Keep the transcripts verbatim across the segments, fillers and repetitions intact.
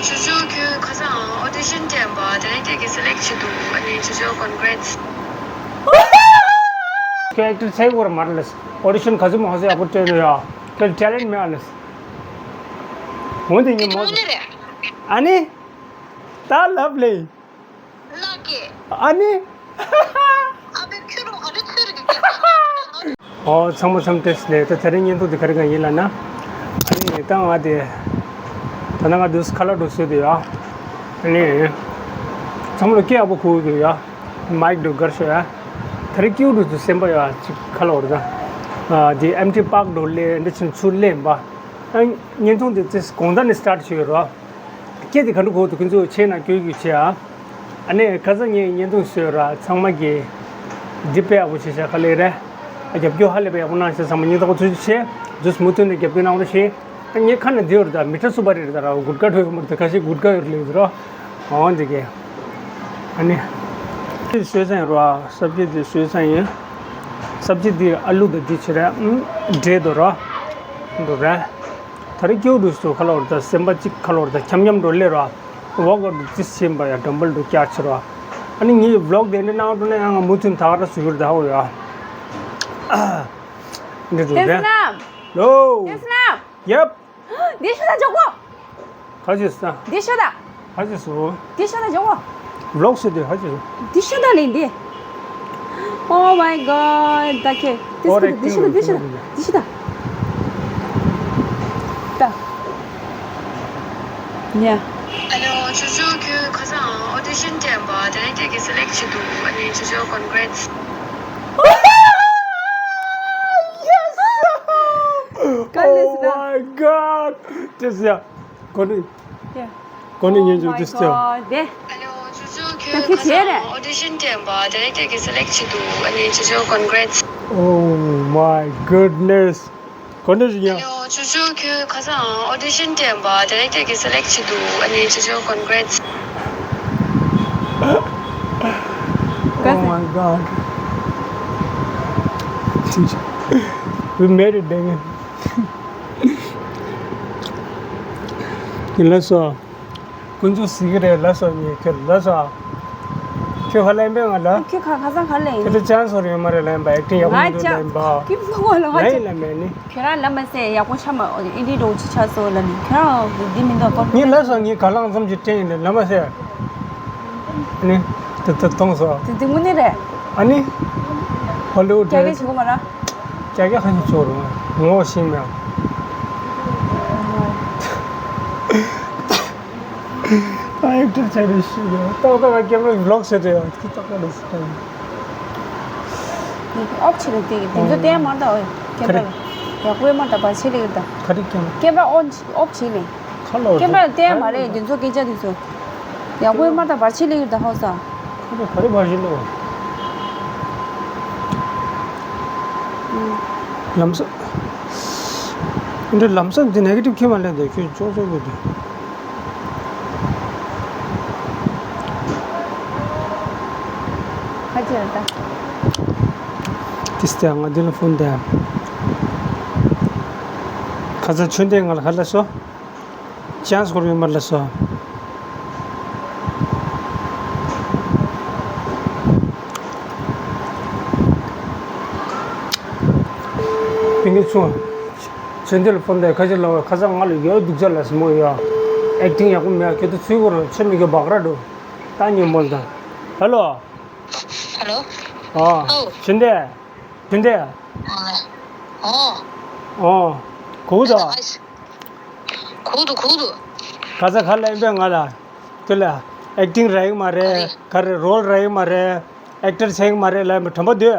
ཅོ་ཅོ་ཁྱོད་ཁ་སང་ཨོ་ཌི་ཤན་སྤྲད་པ་དེ་རིང་ཁྱེད་ཀྱིས་སི་ལེག་བྱེད་འདུག་ཨ་ནི་ཅོ་ཅོ་ཀོན་གྷི་རེ་ཊི། ཁྱོད་ཨེག་ཊར་ཆགས་ཀྱི་ཡོད་རེད་མ་རེད་ལགས། ཨོ་ཌི་ཤན་ག་ཚོད་མང་ཚོད་ཡག་པོ་སྤྲད་འདུག་ཡ། ཁྱོད་ཊེ་ལེན་ཊི་མེད་ཨ་ལགས། འོན་ཏེ་ངས་མོ། ཨ་ནི། ད་ལབ་ལེ། ལགས་ཀྱི། ཨ་ནི། ཨ་བེ་ཁྱོད་རང་ག་རེ་ཚོད་རེད་ཀྱི། ཨོ་ཚང་མ་འཚམས་བཀྲ་ཤིས་བདེ་ལེགས། ད་དེ་རིང་བརྙན་ཐུང་འདི་ག་རེ་གང་ཡིན་ལབ་ན། ཨ་ནི་ད་ང་དེ། ད་ནང་ང་དུས་ཁ་ལག་འགྲོ་བཟོས་འདུག་ཡ། ཨ་ནི། ཚང་མ་ལ་སྐད་ཡག་པོ་གོ་གི་འདུག་ཡ། མའིག་འགྲོ་གར་ཤོ་ཡ། དེ་རིང་སྐྱིད་པོ་འདུག་སེམས་པ་ཡ་ཅིག་ཁ་ལག་འོར་ད། ཨ་དེ་ཨེམ་ཊི་པཱག་འགྲོ་ལས་འདི་ཕྱིན་ཚུར་ལེན་པ། ཨ་བརྙན་ཐུང་འདི་ཚེ་གོང་ད་ནས་སི་ཊར་ཊི་བྱས་ཡོད་རོ། སྐད་དེ་ག་འདྲ་གོ་འདུག་ཁྱོད་ཚོས་ཆེ་ན་སྐྱོ་གི་ཆེ་ཨ། ཨ་ནི་ཁ་སང་ངས་བརྙན་ཐུང་བཟོས་ར་ཚང་མ་གིས་འདི་དཔེ་ཡག་པོ་བྱས་ཤག་ག་ལེ་རེད། ཨ་རྒྱབ་སྐྱོར་ཧ་ལས་པའི་ཡག་པོ་གནང་ཤག་ཚང་མ་སྙིང་ཐག་པ་ཐུགས་རྗེ་ཆེ། ཇུས་མུ་མཐུད་ནས་རྒྱབ་སྐྱོར་གནང་རོགས་ཞེས། ཨ་ངའི་ཁ་ནས་འདི་ཡོད་རེད་ད་མི་ཁྲ་སུ་པ་རེད་ད་ར་གུར་དཀར་འགྲོ་ཡོད་མ་རེད་ད་ཁ་ཤས་གུར་དཀར་ཡོད་རེད་ལེ་ཟེར་རོ། འོང་འདི་གས། ཨ་ནི། འདི་བཟོས་ཚར་ཡིན་རོ། སབ་ཇི་འདི་བཟོས་ཚར་ཡིན། སབ་ཇི་འདི་ཨ་ལུ་དང་འདི་བྱེད་ར་འབྲས་འདུག་རོ། འདུག་ར། ད་རེས་སྐྱིད་པོ་འདུག་སུ་ཁ་ལོར་དང་སེམས་པ་གཅིག་ཁ་ལོར་དང་འཁྱམ་འཁྱམ་འགྲོ་ལེ་ར། ཝོག་ཨའུཊ་ཅིག་བྱེད་པ་ཡ་ཌམ་བལ་འདུག་བསྐྱར་ཕྱིར་ར། ཨ་ནི་ངའི་བི་ལོག་དེ་འདྲ་གནང་འགྲོ་ན་ཡང་ང་མུ་མཐུད་ད་ག་ར་བཟོ་གི་རེད་ད་ཧོ་ཡ། འདི་འདུག་རེད། ལོ། ཡབ། འདི་ཤོད་ད་འཇོག་གོ། ག་ཅི་ས། འདི་ཤོད་ད། ག་ཅི་སོ། འདི་ཤོད་ད་འཇོག་གོ། བི་ལོག་ཟེར་དུས་ག་ཅི་སོ། འདི་ཤོད་ད་ལེ་འདི། Oh my god ད་ཁྱེད་འདི་ཤོད་ད་འདི་ཤོད་ད་འདི་ཤོད་ད་འདི་ཤོད་ད། ད། ཉ། ཨ་ལོ་ཅོ་ཅོ་ཁྱོད་ཁ་སང་ཨོ་ཌི་ཤན་སྤྲད་པ་དེ་རིང་ཁྱེད་ཀྱིས་སི་ལེག་བྱེད་འདུག་ཨ་ནི་ཅོ་ཅོ་ཀོན་གྷི་རེ་ཊི། Yes! Oh my god! Just yeah. གོ་ནི། གོ་ནི་ཉན་ཅོ་ཏིས་ཏེ། ཨ་ལོ་ཅོ་ཅོ་ཁྱོད་ཁ་སང་ཨོ་ཌི་ཤན་སྤྲད་པ་དེ་རིང་ཁྱེད་ཀྱིས་སི་ལེག་བྱེད་འདུག་ཨ་ནི་ཅོ་ཅོ་ཀོན་གྷི་རེ་ཊི། Oh my goodness. གོ་ནི་ཡ། ཨ་ལོ་ཅོ་ཅོ་ཁྱོད་ཁ་སང་ཨོ་ཌི་ཤན་སྤྲད་པ་དེ་རིང་ཁྱེད་ཀྱིས་སི་ལེག་བྱེད་འདུག་ཨ་ནི་ཅོ་ཅོ་ཀོན་གྷི་རེ་ཊི། Oh my god. We made it, dang it. ཡིན་ལགས་སོ། ཀུན་སྤྱོད་གཟིགས་ཀྱི་རེད་ལགས་སོ་ངས་ཁྱོད་ལགས་སོ། ཁྱོད་ཧ་ལས་པས་ང་ལ། ཁྱོད་ཁ་ཁ་སང་ག་ལས་ཡིན། ཁྱོད་ལ་ཅན་སོར་ཡོད་མ་རེད་ལན་པ་ཨེག་ཊིང་ཡག་པོ་མི་འདུག་ལན་པ། ཁྱོད་ལ་ང་ལ་ཡིན་ལ་མེད་ནི། ཁྱོད་རང་ལ་མ་ཟེར་ཡག་པོ་ཆགས་མ་ཨེ་འདྲི་འགྲོ་ཅི་ཆགས་སོ་ལ་ནི་ཁྱོད་རང་འདི་མི་འདུག་ཀོ། ངས་ལགས་སོ་ངས་ག་ལང་ཙམ་གྱི་དྲན་ཡིན་ལ་ལ་མ་ཟེར། ནི། དེ་ལྟར་གཏོང་སོ། དེ་དེ་དངོས་གནས་རེད། ཨ་ནི། ཧོ་ལི་ཝུད་རྒྱ་སྐད་རེད། བྱེད་གོ་མ་ར། རྒྱ་སྐད་ཁ་ཉིན་ཆོག་རུང་ངོ་ཤེས་མེད། ཨ་ཡིག་ཏུ་བྱས་རེ་ཞུ་ཡོད། ཏོག་ཏོག་ག་ཀེམ་ར་བི་ལོག་བྱེད་དུ་ཡོད། ཁི་ཏོག་ཏོག་རེ་ཞུ་ཡོད། ཨོབ་བྱེད་རེ་དེ་དེ་ཚོ་བསྟན་མ་ད་འོ་ཁྱེད་ར་ཡག་པོའི་མ་ད་བར་ཆད་ལེགས་ད། ག་རེ་ཀེམ་ར། ཀེམ་ར་ཨོན་ཨོབ་བྱེད་ལེ། ཁ་ལོ་ཀེམ་ར་བསྟན་མ་རེད་དེ་ཚོ་སྐད་ཆ་དེ་ཚོ། ཡག་པོའི་མ་ད་བར་ཆད་ལེགས་ད་ཧོ་ས། ཁ་ལོ་ག་རེ་བར་ཆད་ལེགས། ལམ་སང་། འདི་ལམ་སང་འདི་ནེ་གེ་ཊིབ་ཁྱེར་མ་ལེན་དེ་ཁྱོད་ཅོག་ཅོག་གི་འདུག་ཁ་ཅིག་ལ་ལྟ། ཏིས་ཏེ་ང་འདི་ལ་ཕོན་དེ། ཁ་ཚ་ཆོས་ལྡན་ང་ལ་ཁ་ལ་སོ། ཅན་སི་སྐོར་ཡོད་མ་ལ་སོ། པིང་གི་ཆུང་། ཆོས་ལྡན་ལ་ཕོན་དེ་ཁ་ཅིག་ལ་ཁ་ཚ་ང་ལ་ཡོད་སྡུག་ཅག་ལ་སི་མོ་ཡོད། ཨེག་ཊིང་ཡག་པོ་མེད་ཁྱོད་ཚོ་ཚུལ་སྐོར་ཆོས་མི་གི་བག་ར་འགྲོ། ད་ཉོན་མོ་ད། ཧེ་ལོ། ཧེ་ལོ། ཨ། ཨོ། ཆོས་ལྡན། ཆོས་ལྡན། ཨོ། ཨོ། གོ་གི་འདུག་གོ་གི་འདུག་གོ་གི་འདུག་ཁ་ཚ་ཁ་ལ་ཨེམ་པས་ང་ལ། ཁྱོད་ལ་ཨེག་ཊིང་རག་གི་མ་རེད། ག་རེ། ག་རེ་རོལ་རག་གི་མ་རེད། ཨེག་ཊར་བྱེད་གི་མ་རེད་ལབ་མི་དྲན་པ་འདུག་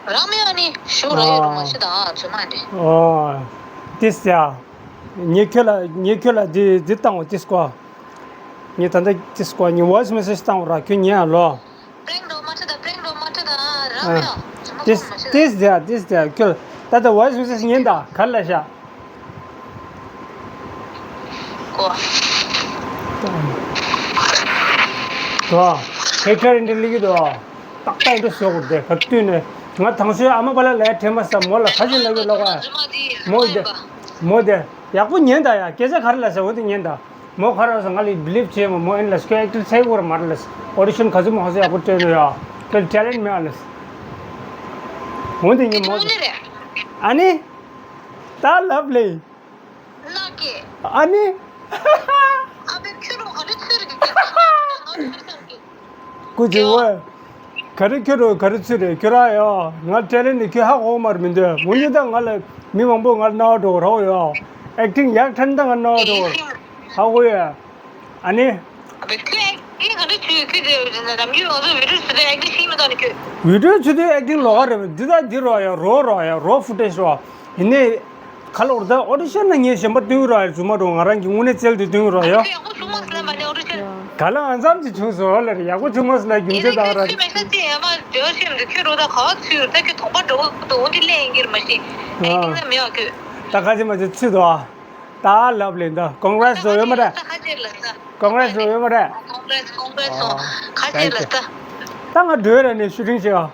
རང་མེད་ཨ་ནི་ཤོག་ར་ཡོད་ར་མ་ཤི་ད་ཚོད་མ་འདྲེ། ཨོ། ཏིས་ཡ། ངས་ཁྱོད་ལ་ངས་ཁྱོད་ལ་འདི་འདི་བཏང་བ་ཏིས་ཀོ། ངས་ད་ལྟ་ཏིས་ཀོ་ངས་ཝོ་ཡིས་མེ་སེ་ཇི་བཏང་བ་ར་ཁྱོད་ཉན་ཨ་ལོ། པྲེང་རོ་མ་ཁྲི་ད་པྲེང་རོ་མ་ཁྲི་ད་རང་ཡ། ཏིས་ཏིས་ཡ་ཏིས་ཡ་ཁྱོད་ད་ལྟ་ཝོ་ཡིས་མེ་སེ་ཇི་ཉན་ད་ག་ལ་ཤ། གོ། དོ། ཧེ་ཀར་འདི་ལི་གི་དོ། ཏག་ཏག་འདི་བཟོ་དགོས་དེ་ག་དུས་ནས་ང་དང་ཤོས་ཨ་མ་པ་ལ་ལས་དྲན་མ་ས་མོ་ལ་ཁ་ཅིག་ལ་གི་ལོག་ཨ། མོ་དེ། མོ་དེ། ཡག་པོ་ཉན་ད་ཡ། སྐད་ཆ་ག་རེ་ལབ་ཟེར། འོ་དེ་ཉན་ད། མོ་ཁ་ར་སོང་། ང་ལ་བི་ལིབ་བྱེད་མོ། མོ་ཨེ་ལབ་ཁྱོད་ཨེག་ཊིང་ཚར་གོ་ར་མ་རེད་ལབ། ཨོ་ཌི་ཤན་ག་ཚོད་མོ་ཧ་སོ་ཡག་པོ་སྤྲད་ནོ་ཡ། ཁྱོད་ཊེ་ལེན་ཊི་མེད་ཨ་ལབ། འོ་དེ་ཉན་མོ། ཨ་ནི། ད་ལབ་ལེ། ཨ་ནི། ཨ་ཕའི་ཁྱོད་རང་ག་རེ་ཚོད་རེད། སྐུ་མཁྱེན་ཝེ། ག་རེ་ཁྱོད་རང་ག་རེ་ཚོད་རེད། ཁྱོད་རང་ཡ། ང་ཊེ་ལེན་ཊི་ནི་ཁྱོད་ཧ་གོ་མ་རེད་མི་འདུག་མོ་ཡིན་ད་ང་ལ་མི་མང་པོ་ང་ལ་རྣ་བ་འགྲོ་གི་རོགས་ཡ། ཨེག་ཊིང་ཡག་ཐན་ད་ང་རྣ་བ་འགྲོ་གི་ཧ་གོ་ཡ། ཨ་ནི། ཨ་ཕའི་ཁྱོད་ཨེག་ཊིང་ག་རེ་ཚོད། ཁྱོད་དེ་ནམ་རྒྱུན་ང་ཚོ་བི་ཌིའོ་ཚོད་དུས་ཨེག་ཊིང་ཤེས་མི་ད་ནི་ཁྱོད། བི་ཌིའོ་ཚོད་དུས་ཨེག་ཊིང་ལོགས་ཀ་རེད། འདི་ད་འདི་རོ་ཡ། རོ་རོ་ཡ། རོ་ཕུ་ཊེཇ་རོ། ཡིན་ནའི། ཁ་ལོ་ར་ད་ཨོ་ཌི་ཤན་ན་ངས་གཞན་པ་སྟོན་གི་རོགས་ཡ། རྫུན་མ་འགྲོ། ང་རང་གི་དངོས་གནས་རྩལ་དེ་སྟོན་གི་རོགས་ཡ། ཁྱོད་ཡག་པོ་བྱུང་མ་སོང་ལབ་པ་ནས་ཨོ་ཌི་ཤན། ག་ལ་ཨ་ཙམ་ཅིག་བྱུང་སོང་ལ་རེད། ཡག་པོ་བྱུང་མ་སོང་ལ་རྒྱུ་མཚན་དག་ར། ཚུལ་མེད་ས་ཅི་ཡ་མ་འཇོག་ཤེས་མི་འདུག་ཁྱོད་རོ་ད་ག་བ་ཚུལ་ད་ཁྱོད་དོགས་པ་འགྲོ་གི་འདུག་འོ་འདི་ལས་ཡིན་གྱི་རེད་མ་གཞི། ཨེག་ཊིང་ན་མེད་བ་ཁྱོད། ད་ཁ་ཅི་མ་ཅི་ཚུལ་དོ་ཨ། ད་ལབ་ལེ་ད། ཀོང་གྷི་རེ་སི་ཚོ་ཡོད་མ་རེད། ཁ་ཅེར་ལ་ས། ཀོང་གྷི་རེ་སི་ཚོ་ཡོད་མ་རེད། ཀོང་གྷི་རེ་སི་ཀོང་གྷི་རེ་སི་ཚོ། ཨ། ཁ་ཅེར་ལ་ས། ད་ང་འགྲོ་ར་ནས་ཤུ་ཊིང་བྱེད་ཨ།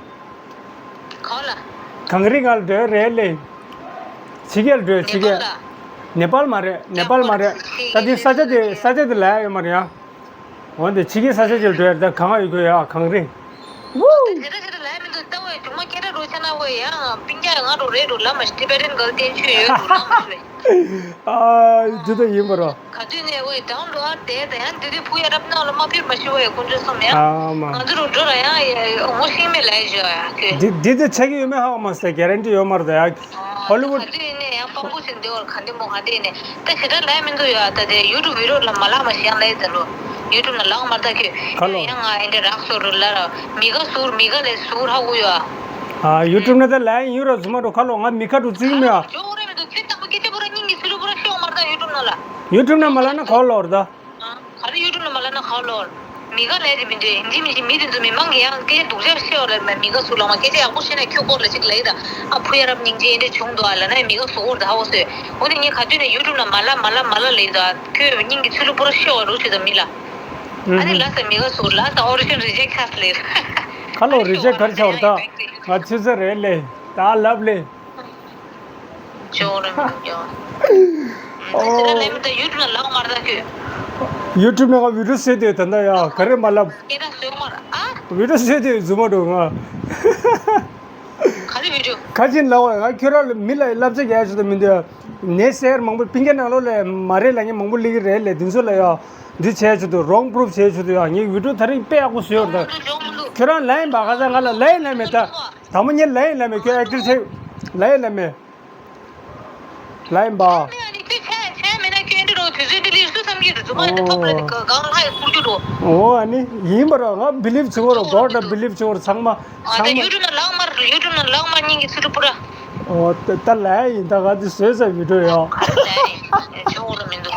གང་ལ། གངས་རི་ང་ལ་འགྲོ་རེད་ལེ། ཕྱི་རྒྱལ་འགྲོ་ཕྱི་རྒྱལ། ནེ་པཱལ་མ་རེད། ནེ་པཱལ་མ་རེད། ད་དེ་ས་ཆ་དེ་ས་ཆ་དེ་ལ་ཡ་ཡོད་མ་རེད་ཡ། འོན་ཏེ་ཕྱི་རྒྱལ་ས་ཆ་ཅིག་འགྲོ་ཡ། ད་གང་ཡོད་གི་ཡ་གངས་རི། ཝུ། དེ་འདྲ་དེ་འདྲ་ལ་མི་འདུག་ལྟ་བའི་སྒྱུ་མ་སྐད་གྲགས་རུ་ཆ་ན་བའི་ཡང་སྤུན་ཀྱག་ང་རུ་རེད་རུ་ལ་མ་ཤི་ཊི་བེ་ཊན་གལ་བསྟན་ཆོས་ཡོད་རུ་ལ་མ་ཤི་བའི། ཨ་འདི་ད་ཡིན་པ་རོ། ག་དུས་ནས་ཝེ་ཌའོན་ལོ་ཨར་དེ་ད་ཡང་འདི་དུས་ཕུ་ཡ་རབ་ནང་ལ་མ་ཕིར་མ་ཤི་བའི་ཀུན་སྤྱོད་སོམ་ཡ། ཨ་མ། ང་ཚོ་རུ་འགྲོ་ར་ཡང་ཡ་ངོ་ཤེས་མེད་ལ་ཡ་ཞོ་ཡ་ཁྱོད། འདི་འདི་ད་ཆགས་ཀྱི་ཡོད་མེད་ཧ་གོ་མ་སོང་། གེ་རན་ཊི་ཡོད་མ་རེད་ད་ཡ། ཧོ་ལི་ཝུད། ག་དུས་ཡིན་ནའི་ཡང་དཔང་པོ་ཞིག་འདི་བར་ག་འདི་མོ་ག་འདི་ནས་ད་ཞེ་དྲག་ལས་མི་འདུག་ཡ། ད་དེ་ཡུ་ཊུབ་བི་ཌིའོ་ལ་མ་ལག་མ་ཞིག་ཡང་ལས་ད་ལོ། ཡུ་ཊུབ་ན་ལག་མ་ད་ཁྱོད། ག་ལོ། ཡང་ང་ཨེ་འདྲ་རག་སོ་རུ་ལ་ར་མི་ག་ཟུར་མི་ག་ལས་ཟུར་ཧ་གོ་ཡ། ཨ་ཡུ་ཊུབ་ན་ད་ལས་ཡུ་རོ་ཟུ་མ་རོ་ག་ལོ། ང་མི་ཁ་རུ་བརྩི་གི་མེད་ཨ། ཇོ་རེ་མི་འདུག་ཁྱོད་ལྟ་བུ་སྐད་ཆ་པོ་ར་སྙིང་གི་ཚུལ་ལུ་པོ་ར་ཤོག་མར་ད་ཡུ་ཊུབ་ན་ལ། ཡུ་ཊུབ་ན་མ་ལ་ན་ག་ལོ་ར་ད། ག་རེ་ཡུ་ཊུབ་ནང་མ་ལབ་ན་ག་ལོར། མི་ག་ལས་རེད་མི་འདུག་ཡིན་གཅིག་མིན་གཅིག་མི་དེ་ཚོ་མི་མང་གི་ཡང་སྐད་ཆ་སྡུག་ཅག་བཤད་པ་ལ་མི་ག་ཟུར་ལ་མ་སྐད་ཆ་ཡག་པོ་བཤད་ན་ཁྱོད་སྐོར་ལ་ཅིག་ལབ་ཡི་ད། ཨ་ཕུ་ཡ་རབ་སྙིང་རྗེ་འདི་འདྲ་བྱུང་འདུག་ཨ་ལབ་ན་མི་ག་ཟུར་འོར་ད་ཧ་བོ་སོས། འོ་ནི་ངས་ག་དུས་ནས་ཡུ་ཊུབ་ནང་མ་ལབ་མ་ལབ་མ་ལབ་ལབ་ཡི་ད། ཁྱོད་སྙིང་གི་ཚུལ་ལུ་པོ་ར་བཤད་པ་རུ་བྱེད་ད་མི་ལ། ཨ་ནི་ལ་ས་མི་ག་ཟུར་ལ་ས་ཨོ་ཌི་ཤན་རི་ཇེག་ཆགས་ལེ། ག་ལོ་རི་ཇེག་ག་རེ་ཆགས་པ་རེད་ད། ང་ཆུ་ཚོད་རེད་ལེ། ད་ལབ་ལེ། ཅོག་རེ་མི་ཡོང་། ཨོ། ད་ལས་མི་ད་ཡུ་ཊུབ་ན་ལག་མར་ད་ཁྱོད། ཡུ་ཊུབ་ནང་ང་བི་ཌིའོ་བཟོས་ཏེ་ད་ལྟ་ཡ་ག་རེ་མ་ལབ། སྐད་གྲགས་བཟོས་མར་ཨ། བི་ཌིའོ་བཟོས་ཏེ་རྫུན་མ་འགྲོ་ང་། ག་རེ་བི་ཌིའོ། ཁ་ཅིན་ལབ་བ་ང་ཁྱོད་རང་ལ་མི་ལ་བསླབ་བྱ་རྒྱག་ཆོག་ཏུ་མི་འདུག་ཡ། ནས་སེར་མང་པོ་ཕིང་གེ་ནང་ལོགས་ལ་མ་རེད་ལ་ངས་མང་པོ་ལི་གི་རེད་ལ་དེ་ཚོ་ལ་ཡ། འདི་བྱས་ཆོག་ཏུ་རོང་པུ་རུབ་བྱས་ཆོག་ཏུ་ཡ། ངས་བི་ཌིའོ་ད་རིང་དཔེ་ཡག་པོ་བཟོས་ཡོད་རེད་ད། ཁྱོད་རང་ལ་ཡིན་པ་ག་ས་ང་ལ་ལ་ཡིན་ལ་མེད་ད། དང་པོ་ངས་ལ་ཡིན་ལ་མེད། ཁྱོད་ཨེག་ཊར་ཆེ་ལ་ཡིན་ལ་མེད། ལ་ཡིན་པ། ཨོ་ཨ་ནི་ཡིན་པ་ར་ང་བི་ལིབ་བྱེད་དགོས་ར། God ལ་བི་ལིབ་བྱེད་དགོས་ར་ཚང་མ་ཚང་མ། ཡུ་ཊུབ་ནང་ལག་མར་ཡུ་ཊུབ་ནང་ལག་མར་སྙིང་གི་ཚུལ་པོ་ར། ཨོ་ད་ལ་ཡིན་ད་ག་དེ་བཟོས་ས་བི་ཌིའོ་ཡོད། ལ་ཡིན་བྱེད་དགོས་ར་མི་འདུག་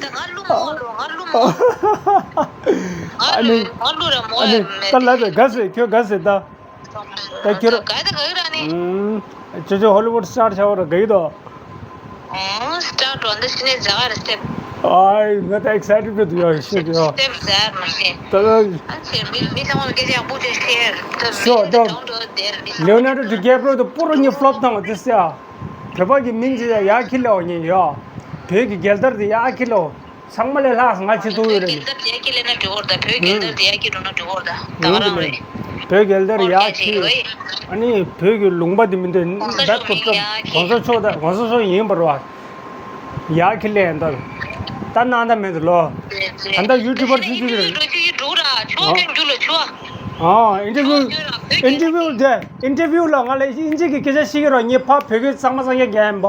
ད་ང་ལུ་མོ་ལོ་ང་ལུ་མོ། ང་ལུ་ང་ལུ་ར་མོ་ཡ་མེད། ད་ལ་ད་ག་ཟེ་ཁྱོད་ག་ཟེ་ད། ད་ཁྱོད་ག་ད་ག་ར་ནི། ཁྱོད་ཚོ་ཧོ་ལི་ཝུད་སི་ཊར་ཆགས་པ་ར་ག་ཡི་དོ། ཨོ་སི་ཊར་འགྲོ་འདི་ཕྱི་ནས་ཛ་ག་ར་སི་ཊེབ། ཨའི་ང་ད་ཨེག་སའི་ཊེཌ་འགྲོ་འདུག་ཡ་ཤེས་ཡ། སི་ཊེབ་ཛ་མ་ཤེས། ད་ད། ཨ་ཚེ་མི་མི་ཚང་མ་སྐད་ཆ་ཡག་པོ་ཅིག་ཤེས། ད་ཤོ་མི་ད་ད་འགྲོ་དེ་མི་ལེའོ་ནར་ཌོ་ཌི་ཀེབ་རིའོ་དེ་པུ་ར་ཉིད་ཕློབ་བཏང་བ་དེ་སེ་ཡ། བོད་པ་གི་མིང་ཅིག་ཡ་ཡ་ཁི་ལེའོ་ཉིད་ཡ། བོད་ཀྱི་རྒྱལ་དར་དེ་ཡ་ཁི་ལེའོ། ཚང་མ་ལས་ལྷག་ང་ཆེ་ཐུག་ཡོད་རེད། བོད་རྒྱལ་དར་ཡ་ཁི་ལེ་ན་འགྲིག་གོ་ར་ད། བོད་རྒྱལ་དར་དེ་ཡ་ཁི་འགྲོ་ན་འགྲིག་གོ་ར་ད། ད་ག་རང་རེད། བོད་རྒྱལ་དར་ཡ་ཁི། ཨ་ནི་བོད་ཀྱི་ལུང་པ་དེ་མི་འདུག་གོང་ས་མཆོག་ཡིན་ཡ་ཁི། གོང་ས་མཆོག་ད་གོང་ས་མཆོག་ཡིན་པ་རེད་བ། ཡ་ཁི་ལེ་ཡ་འདར། ད་ནང་ད་མེད་དུ་ལོ། ད་ད་ཡུ་ཊུབ་པར་ཚུལ་ཚུལ་རེད། འགྲོ་ཆུ་ཡི་འགྲོ་ར་ཆོ་ཁྱོད་རྒྱུ་ལ་ཆོ། ཨ་ཨིན་ཊར་བིའུ། ཨིན་ཊར་བིའུ་དེ་ཨིན་ཊར་བིའུ་ལ་ང་ལ་ཨིན་ཇི་གི་སྐད་ཆ་ཤེས་ཀྱི་རོགས། ངས་ཕ་བོད་སྐད་གཙང་མ་གཙང་རྐྱང་རྒྱག་ཡིན་པ།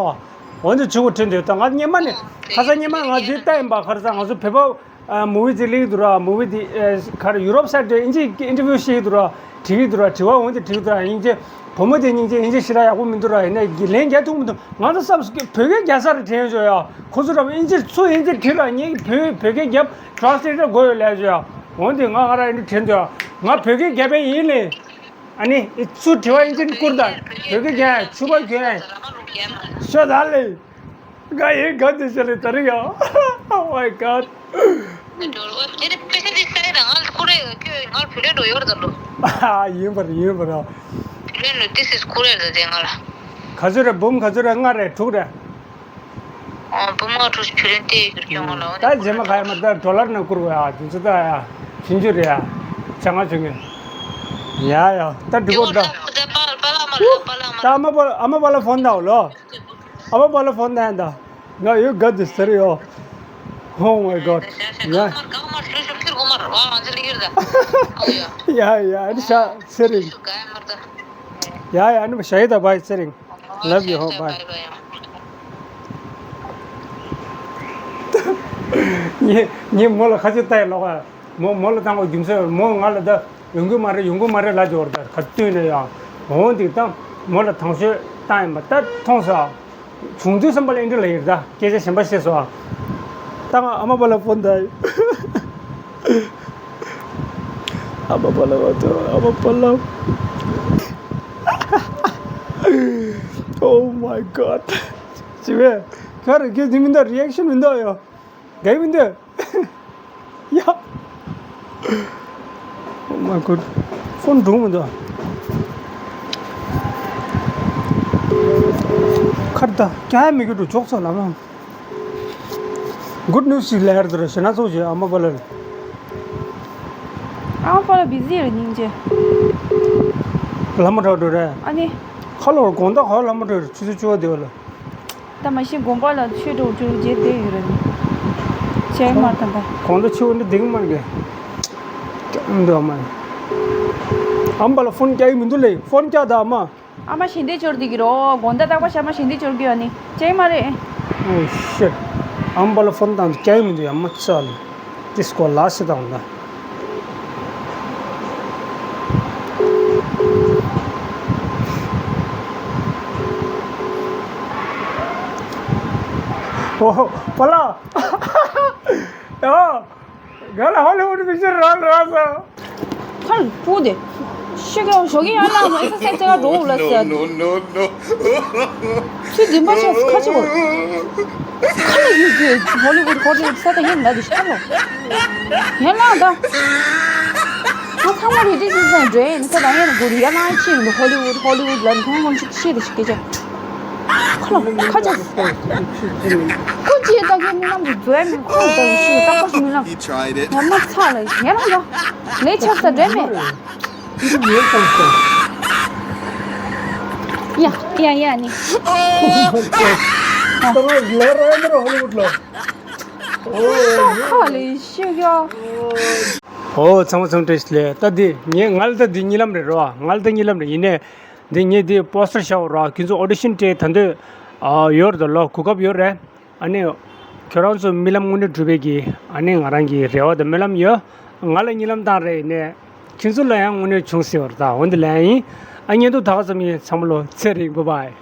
འོན་ཏེ་ཆུ་བོ་ཁྲིད་འདོད་ད་ང་སྙེ་མ་ནས་ཁ་སང་སྙེ་མ་ང་ཚོའི་ལྟ་ཡིན་པ། ཁ་སང་ང་ཚོ་བོད་པ་མུ་ཝི་ཅིག་ལེགས་འདུག་ར། མུ་ཝི་དེ་ཁར་ཡུ་རོབ་སའིཌ་དེ་ཨིན་ཇི་ཨིན་ཊར་བིའུ་ཤེས་ཀྱི་འདུག་ར། བྲིས་ཀྱི་འདུག་ར། དྲི་བ་འོན་ཏེ་དྲི་གི་འདུག་ར། སྙིང་རྗེ་བུ་མོ་དེ་སྙིང་རྗེ་ཨིན་ཇི་ཞེ་དྲག་ཡག་པོ་མི་འདུག་ར། ཡིན་ནའི་ལན་རྒྱག་ཐུབ་མི་འདུག་ང་ཚོ་བསམ་སོང་བོད་སྐད་རྒྱག་ས་རེ་དྲན་བྱོས་ཡ། ཁོ་ཚོ་ར་ཨིན་ཇི་ཚུར་ཨིན་ཇི་བྲིས་ར། ངས་བོད་བོད་སྐད་རྒྱབ་ཊེ་རན་སི་ལེ་ཊར་དགོས་ཡོད་ལབ་བྱོས་ཡ། འོན་ཏེ་ང་ང་ར་ཨིན་ཇི་དྲན་འདུག་ཡ། ང་བོད་སྐད་རྒྱབ་པ་ཡིན་ལེ། ཨ་ནི་ཚུར་དྲི་བ་ཨིན་ཇི་བསྐུར་དང་། བོད་སྐད་རྒྱག་ཡ་ཕྱུ་པ་གྱོན་ཡ། ཤོད་ད་ལེ། ང་ཡིན་ག་དེ་ཤ་རེད་ད་རེད་ཡ། Oh my god. དེ་ནི་དཔེ་ཆ་འདི་ས་ཡི་ད་ང་ལ་ཁུ་རེ་ཁྱོད་ང་ལ་བུ་ལོན་འགྲོ་ཡོད་རེད་ད་ལོ། ཡིན་པར་ཡིན་པར། བུ་ལོན་ལོ་this is ཁུ་རེ་རེད་དེ་ང་ལ། ག་ཚོད་རེད་འབུམ་ག་ཚོད་རེད། ལྔ་རེད་དྲུག་རེད། ཨ། བུ་མོ་ཁྲོ་ཆུ་རིན་ཏེ་གིར་ཀྱང་ང་ལ་ད་རྗེས་མ་ག་ཡ་མ་ད་ཌོ་ལར་ནང་བསྐུར་བ་ཡ་དུས་ཚོད་ད་ཡ་ཕྱིན་ཆུ་རེད་ཡ། ཆ་ང་ཆུ་ངན། ཡ་ཡ་ད་འགྲིག་གོ་ད། ད་ཨ་མ་པ་ཨ་མ་པ་ལ་ཕོན་ད་འོ་ལོ། ཨ་མ་པ་ལ་ཕོན་ད་ཡ་ད། ང་ཡོད་ག་དུས་ཟེར་ཡོ། Oh my god. ཡ། ཡ་ཡ་ཨ་ནི་ཤ་ཚེ་རིང་། ཡ་ཡ་ཨ་ནི་ཤ་ཡི་ད་བའི་ཚེ་རིང་། Love you, home, bye. ངས་ངས་མོ་ལ་ཁ་ཆེ་ལྟ་ཡི་ལོག་ཨ། མོ་མོ་ལ་བཏང་བ་རྒྱུ་མཚན་མོ་ང་ལ་ད་ཡོང་གི་མ་རེད་ཡོང་གི་མ་རེད་ལབ་ཀྱི་ཡོད་རེད། ད་ག་དུས་ནས་ཡང་འོང་འདུག་ད་མོ་ལ་དང་ཤོས་བཏང་ཡིན་པ་ད་མཐོང་སོང་། བྱུང་དུས་བསམ་པ་ལ་ཨེ་འདྲ་ལ་ཡིན་ད་སྐད་ཆ་གཞན་པ་བཤད་སོང་ཨ། ད་ང་ཨ་མ་པ་ལ་ཕོན་ད་ཡི། ཨ་མ་པ་ལ་བ་ཏོ་ཨ་མ་པ་ལ། Oh my god. ཅི་བས། ཁ་རེ་གི་དེ་མི་འདུག་རི་ཨེག་ཤན་མི་འདུག་ཡོ། གའི་མི་འདུག་ཡ། Oh my god. ཕོན་འགྲོ་མི་འདུག་ཁར་ད་ཀྱ་མི་གི་འགྲོ་ཅོག་ཚོ་ལ་མ། Good news ཞིག་ལེར་དུ་ར་ཞེ་ན་ཚོགས་ཞེ་ཨ་མ་པ་ལ། ཨ་མ་པ་ལ་བི་ཟི་རེད་སྙིང་རྗེ། ལ་མ་དྲག་འགྲོ་རེད། ཨ་ནི། ཁ་ལོར་དགོང་དག་ཧ་ལ་མ་དྲག་ཆུ་ཚོད་བཅུ་པ་དེ་བ་ལ། ད་མ་གཞི་དགོན་པ་ལ་ཆོས་འགྲོ་རྒྱུ་རྗེས་བསྡད་ཡོད་རེད་ནི། ཆེ་མར་དང་ད། དགོང་དག་ཆུ་བ་འདི་དེང་མར་གི། འདི་ཨ་མ། ཨ་མ་པ་ལ་ཕོན་རྒྱག་གི་མི་འདུག་ལེ་ཕོན་རྒྱག་ད་ཨ་མ། ཨ་མ་ཞལ་འདེབས་འབྱོར་བསྡད་ཀྱི་རོ། དགོང་དག་རྟག་པར་ཞག་མ་ཞལ་འདེབས་འབྱོར་གྱི་ཡོད་ནི་ཅེ་མ་རེད། Oh shit. ཨ་མ་པ་ལ་ཕོན་བཏང་དུས་སྐྱ་ཡི་མི་འདུག་ཡ་མ་ཚ་ལ། དེ་སྐོར་ལ་སེ་བཏང་ད། ཨོ་པ་ལ། ཡ། ག་ལ་ཧོ་ལི་ཝུད་པིག་ཅར་རག་རག་སོང་། ཁར་སྤུ་དེ། ཤི་གི་ཞོགས་ཀྱི་ཡར་ལངས་ཨེག་སར་སའི་ཛི་ཅིག་འགྲོ་འུ་ལ་ཟེར། No, no, no, no. ཚུལ་འདི་མ་ཆགས་ཁ་ཆེ་བོ། ཁ་ལ་ཡོད་དུས་ཧོ་ལི་ཝུད་ཧོ་ལི་ཝུད་ས་ད་ཡིན་ལ་དེ་ཤ་ལོ། ཡར་ལངས་ད། ང་ཚང་མ་རེ་ཏི་སི་སན་འགྲོ་ཡིན་ས་ད་ཡིན་ལ་གུ་རི་ཡར་ལངས་ཅི་ཡིན་ཧོ་ལི་ཝུད་ཧོ་ལི་ཝུད་ལ་ཁོང་ཁོང་ཅིག་ཤེས་དེ་ཤི་སྐད་ཆ། ཁ་ལ་ཁ་ཆག་ཁོ་ཅིའི་ལྟ་གའི་རྨི་ལམ་དུ་འཛོལ་མི་ཁོ་ལྟ་བུ་ཞིག་ལྟ་པོ་རྨི་ལམ། He tried it. ཡ་མ་ཚ་ལ་ཡ་ལ་ཡ། ལས་ཆགས་ས་འདྲེ་མེད། འདི་ཉེས་བཏང་སོང་། ཡ་ཡ་ཡ་ནི། ད་རོ་ལ་ར་མ་ར་ཧོ་ལི་ཝུད་ལ། ཁ་ལས་ཤི་ཡ། ཨོ་ཚང་མ་ཚང་བཀྲ་ཤིས་བདེ་ལེགས། ད་འདི་ངས་ང་ལ་ད་འདི་རྨི་ལམ་རེད་རོ། ང་ལ་ད་རྨི་ལམ་རེད་ཡིན་ནས། འདི་ངས་འདི་པོ་སི་ཊར་བཞག་རོགས། ཁྱོད་ཚོ་ཨོ་ཌི་ཤན་སྤྲད་ད་འདོད་ཡོད་རེད་ལོ། གོ་སྐབས་ཡོད་རེད། ཨ་ནི་ཁྱོད་རང་ཚོ་རྨི་ལམ་དངོས་གནས་འགྲུབ་པའི་གི་ཨ་ནི་ང་རང་གི་རེ་བ་དང་སྨོན་ལམ་ཡོད། ང་ལ་རྨི་ལམ་བཏང་རེད་ནས་ཁྱོད་ཚོ་ལ་ཡང་དངོས་གནས་བྱུང་སྲིད་པ་རེད། ད་འོན་ཏེ་ལན་ཡིན། ཨ་ཉན་ཐོག་ད་ག་ཙམ་ཡིན། ཚང་མ་ལོ་ཚེ་རིང་། བྷའི་བྷའི།